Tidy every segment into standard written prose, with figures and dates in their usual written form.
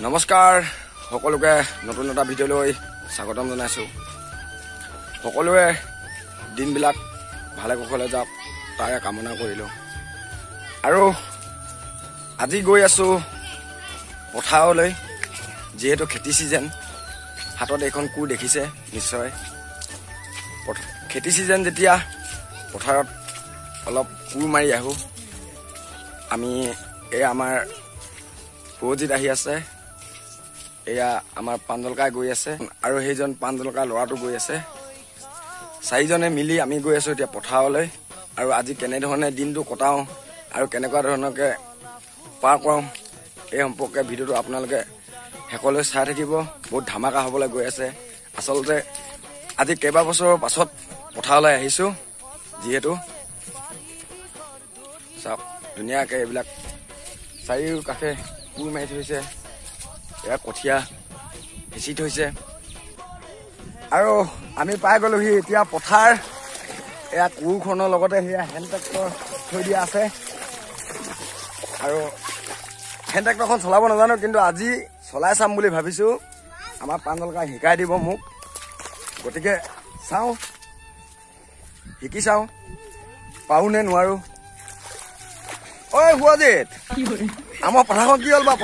নমস্কাৰ সকলোকে নতুন এটা ভিডিঅ'লৈ স্বাগতম জনাইছোঁ। সকলোৱে দিনবিলাক ভালে কুশলে যাওক তাৰে কামনা কৰিলোঁ। আৰু আজি গৈ আছোঁ পথাৰলৈ, যিহেতু খেতি ছিজন। হাতত এইখন কোৰ দেখিছে নিশ্চয়। খেতি ছিজন যেতিয়া পথাৰত অলপ কোৰ মাৰি আহোঁ আমি। এই আমাৰ সুৰজিত আহি আছে, এয়া আমাৰ পাঞ্জলকাই গৈ আছে, আৰু সেইজন পাঞ্জলকা ল'ৰাটো গৈ আছে। চাৰিজনে মিলি আমি গৈ আছোঁ এতিয়া পথাৰলৈ। আৰু আজি কেনেধৰণে দিনটো কটাওঁ আৰু কেনেকুৱা ধৰণকে পাৰ কৰোঁ এই সম্পৰ্কে ভিডিঅ'টো আপোনালোকে শেষলৈ চাই থাকিব। বহুত ধামাকা হ'বলৈ গৈ আছে। আচলতে আজি কেইবাবছৰৰ পাছত পথাৰলৈ আহিছোঁ, যিহেতু চাওক ধুনীয়াকৈ এইবিলাক চাৰিওকাষে কোৰ মাৰি থৈছে, এয়া কঠীয়া সিঁচি থৈছে। আৰু আমি পাই গ'লোহি এতিয়া পথাৰ। এয়া কোৰখনৰ লগতে সেয়া হেণ্ড ট্ৰেক্টৰ থৈ দিয়া আছে। আৰু হেণ্ড ট্ৰেক্টৰখন চলাব নাজানো, কিন্তু আজি চলাই চাম বুলি ভাবিছোঁ। আমাৰ পাঞ্জলকাই শিকাই দিব মোক, গতিকে চাওঁ, শিকি চাওঁ পাৰোঁ নে নোৱাৰোঁ। ঐ সুৰজিত, আমাৰ পথাৰখন কি হ'ল বাৰু?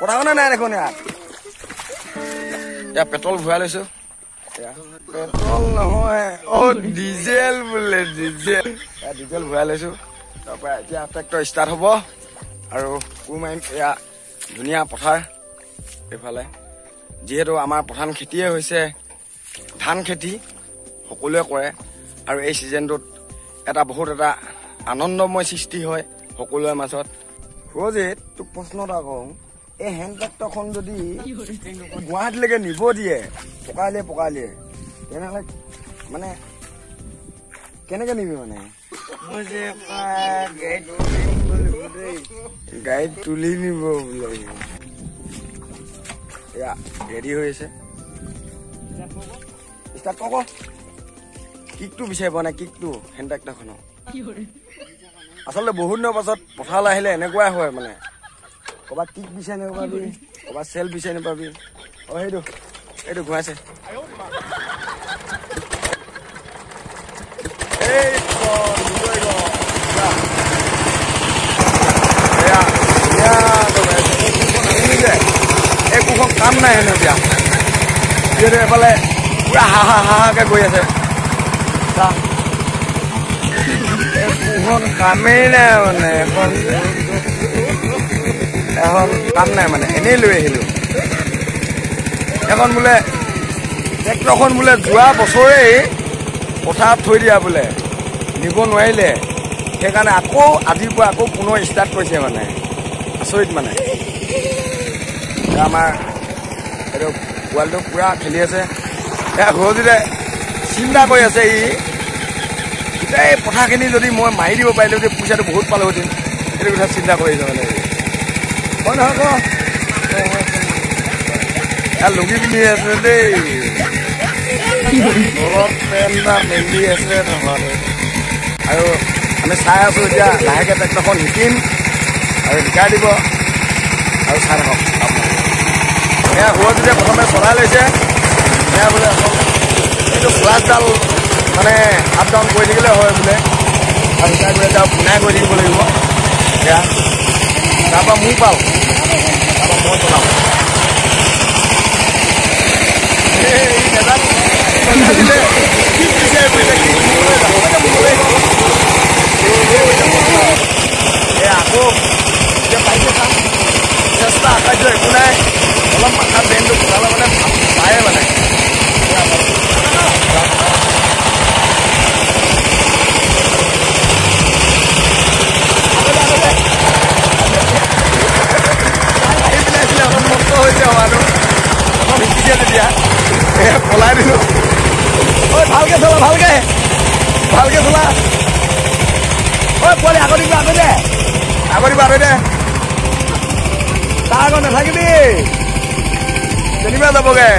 পথাৰখনে নাই দেখোন ইয়াত। ইয়াত পেট্ৰল ভৰাই লৈছোঁ। পেট্ৰল নহয়, অ' ডিজেল বোলে, ডিজেল। ইয়াত ডিজেল ভৰাই লৈছোঁ। তাৰপৰা এতিয়া ট্ৰেক্টৰ ষ্টাৰ্ট হ'ব আৰু কোৰ মাৰিম। এয়া ধুনীয়া পথাৰ এইফালে। যিহেতু আমাৰ প্ৰধান খেতিয়ে হৈছে ধান খেতি, সকলোৱে কৰে। আৰু এই ছিজনটোত এটা বহুত এটা আনন্দময় সৃষ্টি হয় সকলোৰে মাজত। সুৰজিত, তোক প্ৰশ্ন এটা কওঁ, এই হেণ্ড ট্ৰেক্টৰখন যদি গুৱাহাটীলৈকে নিব দিয়ে পকাইলে তেনেহ'লে মানে কেনেকে নিবি? মানে গাড়ীত তুলি নিব বোলে। এয়া ৰেডি হৈ আছে। ষ্টাৰ্ট ক। কিকটো বিচাৰি পোৱা নাই, কিকটো হেণ্ড ট্ৰেক্টৰখনৰ। আচলতে বহুত দিনৰ পাছত পথাৰলৈ আহিলে এনেকুৱাই হয়, মানে ক'ৰবাত কিক বিচাৰি নাপাবি, ক'ৰবাত চেল বিচাৰি নাপাবি। অ' সেইটো এইটো ঘূৰাইছে। এই কোৰখন কাম নাই হেনো এতিয়া, যিহেতু এফালে পুৰা হা হা হাকে গৈ আছে। কোৰখন কামেই নাই, মানে এখন কাম নাই, মানে এনেই লৈ আহিলো। এখন বোলে ট্ৰেক্টৰখন বোলে যোৱা বছৰেই পথাৰত থৈ দিয়া বোলে, নিব নোৱাৰিলে, সেইকাৰণে আকৌ আজিৰ পৰা আকৌ পুনৰ ষ্টাৰ্ট কৰিছে। মানে আচৰিত। মানে আমাৰ এইটো পোৱালিটো পুৰা খেলি আছে। এয়া সুৰজিতে চিন্তা কৰি আছে, ই গোটেই পথাৰখিনি যদি মই মাৰি দিব পাৰিলোঁ যে পইচাটো বহুত পালোহেঁতেন, সেইটো কথা চিন্তা কৰিছে। মানে হয় নহয় ক? লুঙি পিন্ধি আছে দেই, তলত পেণ্ট এটা মেলি আছে। আৰু আমি চাই আছোঁ এতিয়া লাহেকৈ ট্ৰেক্টৰখন শিকিম আৰু শিকাই দিব, আৰু চাই থাকক আপোনালোকে। এয়া সুৰজিতে প্ৰথমে চলাই লৈছে। এয়া বোলে এইটো ক্লাছডাল মানে আপ ডাউন কৰি থাকিলে হয় বোলে, আৰু শিকাই গৈ এতিয়া পোনাই গৈ থাকিব লাগিব। এয়া তাৰপৰা মোৰ পাওঁ, তাৰপৰা মই চলাওঁ। আকৌ এতিয়া পাৰিছে চাম, চেষ্টা আকাৰ্য একো নাই। অলপ মাথা ব্ৰেইনটো খটালে মানে পায়ে মানে। আহি পেলাই আছিলে, অলপ কষ্ট হৈছে হোৱাটো, অলপ শিকিছে তেতিয়া পলাই দিলো। ঐ ভালকে চলা, ভালকে ভালকে চলা। ঐ পোৱালি আগত দিবা, আগত দে, আগত দিবা, আগত দে, তাৰ আগত নাথাকিবি, কেনিবা যাবগে।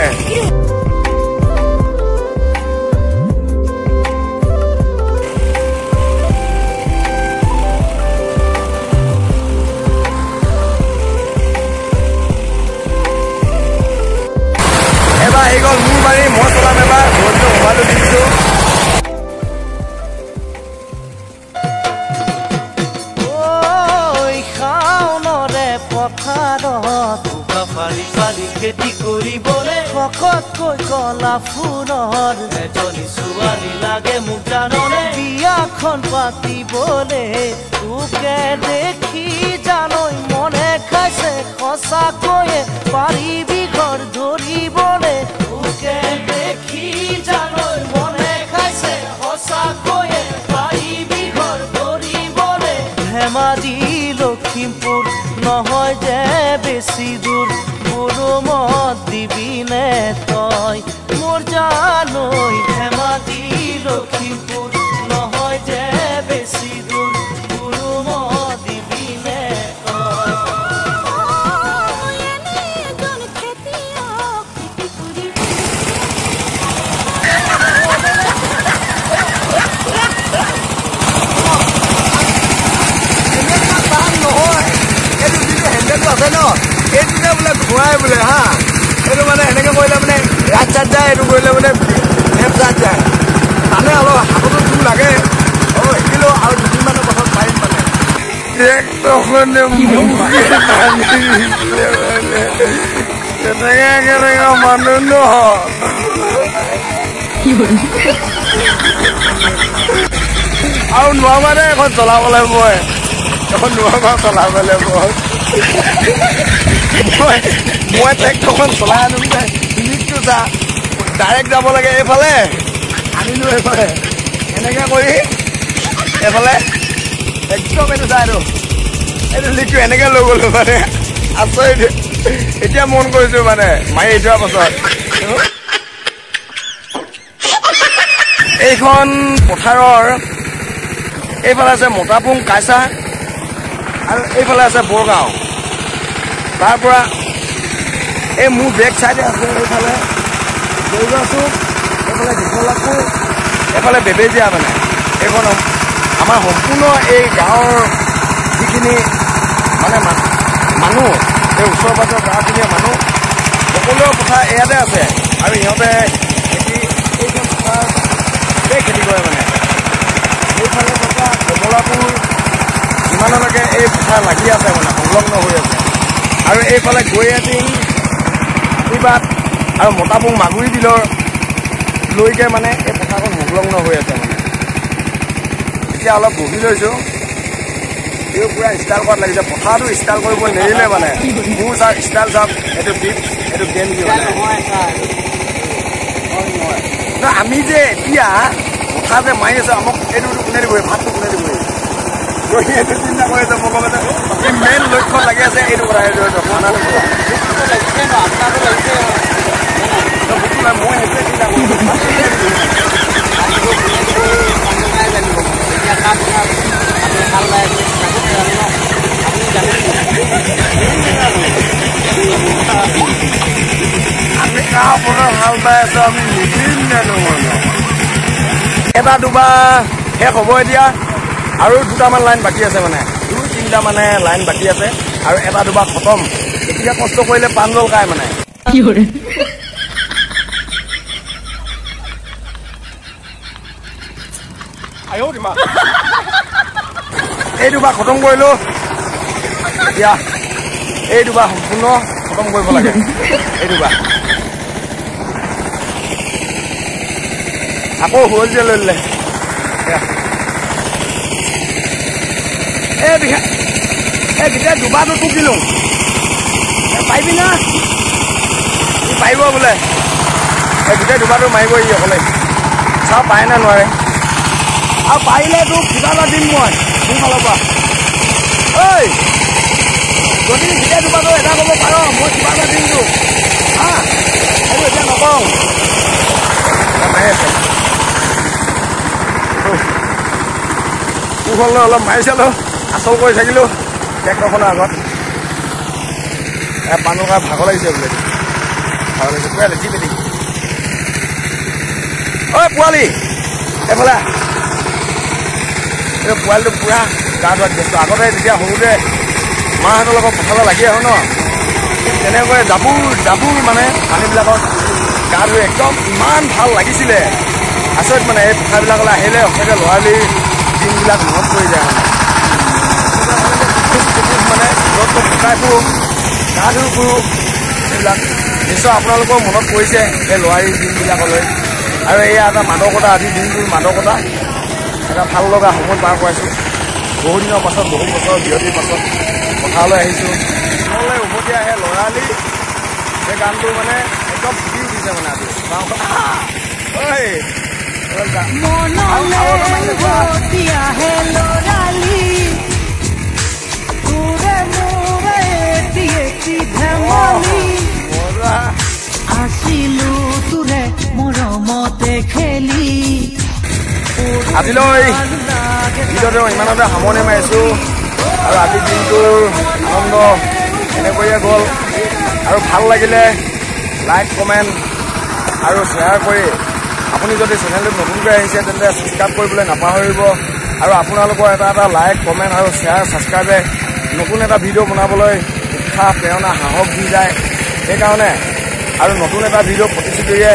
পথাৰত বোকা ফালি ফালি খেতি কৰিবলে শকতকৈ কলা ফুলৰ এজনী ছোৱালী লাগে মোক জাননে বিয়াখন পাতিবলে তোকে দেখি জানৈ মনে খাইছে সঁচাকৈয়ে পাৰিবি ঘৰ ধৰিবলে তোকে দেখি জানৈ মনে খাইছে সঁচাকৈয়ে পাৰিবি ঘৰ ধৰিবলে ধেমাজি লখিমপুৰ নহয় যে বেছি দূৰ মোৰো মত দিবি নে তই মোৰ জানৈ ধেমাজি লখিমপুৰ নহয় যে বেছি দূৰ মোৰো মত দিবি নে তই। আছে ন এইটোতে বোলে ঘূৰাই বোলে হা এইটো মানে এনেকৈ কৰিলে মানে ৰাইট চাইড যায়, এইটো কৰিলে মানে লেফ্ট চাইড যায়। মানে অলপ হাততো জোৰ লাগে, অলপ শিকিলেও আৰু দুদিনমানৰ পাছত পাৰিম মানে। ট্ৰেক্টৰখনে কেনেকে কেনেকে মানুহ নহয় আৰু নোৱাৰা এখন চলাবলৈ, মই এখন নোৱাৰা চলাবলৈ। মই ট্ৰেক্টৰখন চলাই আনো লিকটো চা, ডাইৰেক্ট যাব লাগে এইফালে, আনিলো এইফালে এনেকে কৰি এইফালে একদম এইটো চা, এইটো লিকটো এনেকে লৈ গ'লো মানে আচৰিত। এতিয়া মন কৰিছো মানে মাৰি যোৱাৰ পাছত। এইখন পথাৰৰ এইফালে আছে মতাপুং কাইচা আৰু এইফালে আছে বৰগাঁও। তাৰ পৰা এই মোৰ বেক চাইডে আছে এইফালে জৈৱাচুক, এইফালে দীঘলাপুৰ, এইফালে বেবেজীয়া। মানে এইখন আমাৰ সম্পূৰ্ণ এই গাঁৱৰ যিখিনি মানে মানুহ, এই ওচৰ পাজৰ গাঁওখিনিৰ মানুহ সকলোৰে পথাৰ ইয়াতে আছে আৰু ইহঁতে খেতি এইখন পথাৰতে খেতি কৰে। মানে এইফালে থকা কমলাপুৰ ইমানলৈকে এই পথাৰ লাগি আছে, মানে সংলগ্ন হৈ আছে। আৰু এইফালে গৈয়াটিং হাতীবাট আৰু মতাপুং মাগুৰি বিলৰ লৈকে মানে এই পথাৰখন সংলগ্ন হৈ আছে। মানে এতিয়া অলপ বহি লৈছোঁ, এই পূৰা ষ্টাইল কৰাত লাগিছে। পথাৰটো ষ্টাইল কৰিব নেৰিলে মানে মোৰ চাওক ষ্টাইল চাওক, এইটো টিপ এইটো গেঞ্জি মানে আমি যে এতিয়া পথাৰ যে মাৰি আছোঁ, আমাক এইটো কোনে দিব, ভাতটো কোনে দিব, এইটো চিন্তা কৰি আছে। মই কম মেইন লক্ষ্য লাগি আছে এইটো কথা, এইটো খানাটো মই সেইটোৱে চিন্তা কৰিছোঁ। আমি কাৰ পথাৰ হাল বাই আছো আমি নিজেই নাজানো। মানে এটা দুবাৰ শেষ হ'ব এতিয়া, আৰু দুটামান লাইন বাকী আছে, মানে দুই তিনিটা মানে লাইন বাকী আছে আৰু এটা দুবাৰ খতম। এতিয়া কষ্ট কৰিলে পাণ জল খায় মানে। এই দুবাৰ খতম কৰিলো, এতিয়া এই দুবাৰ সম্পূৰ্ণ খতম কৰিব লাগে। এই দুবাৰ আকৌ হ'ল যে লৈ ল'লে। এই বিঘা এই গোটেই দুবাৰটো টুকিলো, পাৰিবি না? ই পাৰিব বোলে, এই গোটেই দুবাৰটো মাৰিব ই অকলে। চাওঁ পাৰে নে নোৱাৰে, আৰু পাৰিলে তোক কিবা এটা দিম মই মোৰ ফালৰ পৰা। ঐ যদি গোটেই দুবাৰটো এটা ক'ব পাৰ, মই কিবা এটা দিম তোক। হা সেইটো এতিয়া নকওঁ। মাৰি আছে কুশল অলপ মাৰি চালো, আচল কৰি থাকিলো ট্ৰেক্টৰখনৰ আগত। পাণৰ ভাগৰ লাগিছে বোলে, ভাগৰ লাগিছে পোৱালি জি পেটি। ঐ পোৱালি এইফালে, এই পোৱালিটো পূৰা গা ধোৱাত ব্যস্ত। আগতে যেতিয়া সৰুতে মাহঁতৰ লগত পথাৰলৈ লাগি আহোঁ ন, ঠিক তেনেকৈ জাবুৰ জাবুৰ মানে পানীবিলাকত গা ধুই একদম ইমান ভাল লাগিছিলে, আচৰিত মানে। এই পথাৰবিলাকলৈ আহিলে সঁচাকৈ ল'ৰালিৰ দিনবিলাক মনত পৰি যায়। মানে মানে য'ত ত'ত শুকাই ফুৰোঁ, গা ধুই ফুৰোঁ। এইবিলাক নিশ্চয় আপোনালোকৰ মনত পৰিছে এই ল'ৰালি দিনবিলাকলৈ। আৰু এয়া এটা মাদকতা, আজিৰ দিনটোৰ মাদকতা, এটা ভাল লগা সময় পাৰ কৰাইছোঁ। বহুদিনৰ পাছত, বহু বছৰৰ বিৰতিৰ পাছত পথাৰলৈ আহিছোঁ। মনলৈ উভতি আহে ল'ৰালি, সেই গানটো মানে একদম ফুটি উঠিছে মানে আজি। আজিলৈ ভিডিঅ'টো ইমানতে সামৰণি মাৰিছোঁ। আৰু আজিৰ দিনটোৰ আনন্দ এনেকৈয়ে গ'ল। আৰু ভাল লাগিলে লাইক, কমেণ্ট আৰু শ্বেয়াৰ কৰি, আপুনি যদি চেনেলটোত নতুনকৈ আহিছে তেন্তে ছাবস্ক্ৰাইব কৰিবলৈ নাপাহৰিব। আৰু আপোনালোকৰ এটা এটা লাইক, কমেণ্ট আৰু শ্বেয়াৰ, ছাবস্ক্ৰাইবে নতুন এটা ভিডিঅ' বনাবলৈ উৎসাহ, প্ৰেৰণা, সাহস দি যায়। সেইকাৰণে আৰু নতুন এটা ভিডিঅ' প্ৰতিশ্ৰুতিৰে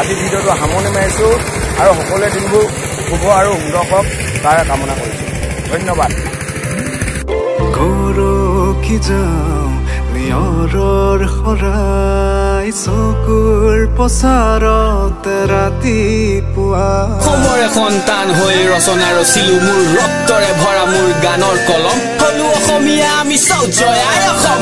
আজি ভিডিঅ'টো সামৰণি মাৰিছোঁ। আৰু সকলোৱে দিনবোৰ শুভ আৰু সুন্দৰ হওক তাৰে কামনা কৰিছোঁ। ধন্যবাদ। গৰকি যাওঁ নিয়ৰৰ শৰাই, চকুৰ পচাৰত ৰাতিপুৱা। অসমৰে সন্তান হৈ ৰচনা ৰচিলো, মোৰ ৰক্তৰে ভৰা মোৰ গানৰ কলম। হলো অসমীয়া আমি, চাওঁ জয় আই অসম।